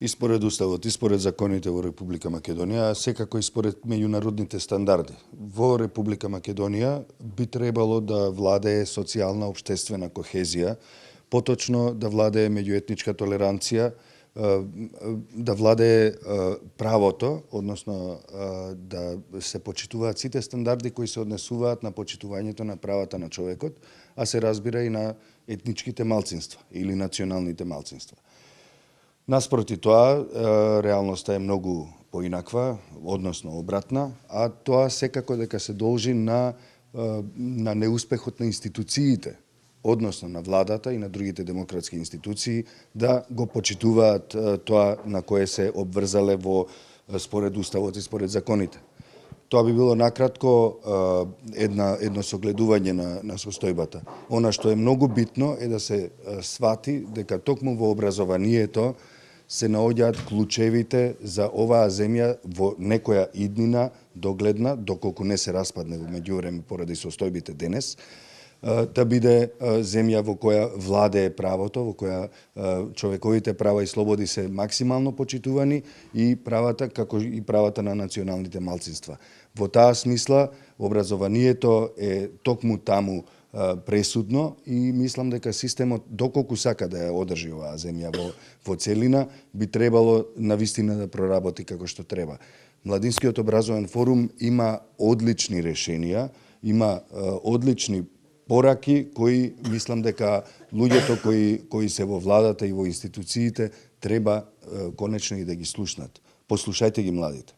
И според Уставот, и според законите во Република Македонија, а секако и според меѓународните стандарди. Во Република Македонија би требало да владее социјална обштествена кохезија, поточно да владее меѓуетничка толеранција, да владее правото, односно да се почитуваат сите стандарди кои се однесуваат на почитувањето на правата на човекот, а се разбира и на етничките малцинства или националните малцинства. Наспроти тоа, реалноста е многу поинаква, односно обратна, а тоа секако дека се должи на неуспехот на институциите, односно на владата и на другите демократски институции, да го почитуваат тоа на кое се обврзале според Уставот и според законите. Тоа би било накратко едно согледување на состојбата. Она што е многу битно е да се свати дека токму во образованието се наоѓаат клучевите за оваа земја во некоја иднина догледна, доколку не се распадне во меѓувреме поради состојбите денес, да биде земја во која владее правото, во која човековите права и слободи се максимално почитувани и правата, како и правата на националните малцинства. Во таа смисла, образованието е токму таму пресудно и мислам дека системот, доколку сака да ја одржи оваа земја во целина, би требало навистина да проработи како што треба. Младинскиот образовен форум има одлични решенија, има одлични пораки кои мислам дека луѓето кои се во владата и во институциите треба конечно и да ги слушнат. Послушајте ги младите.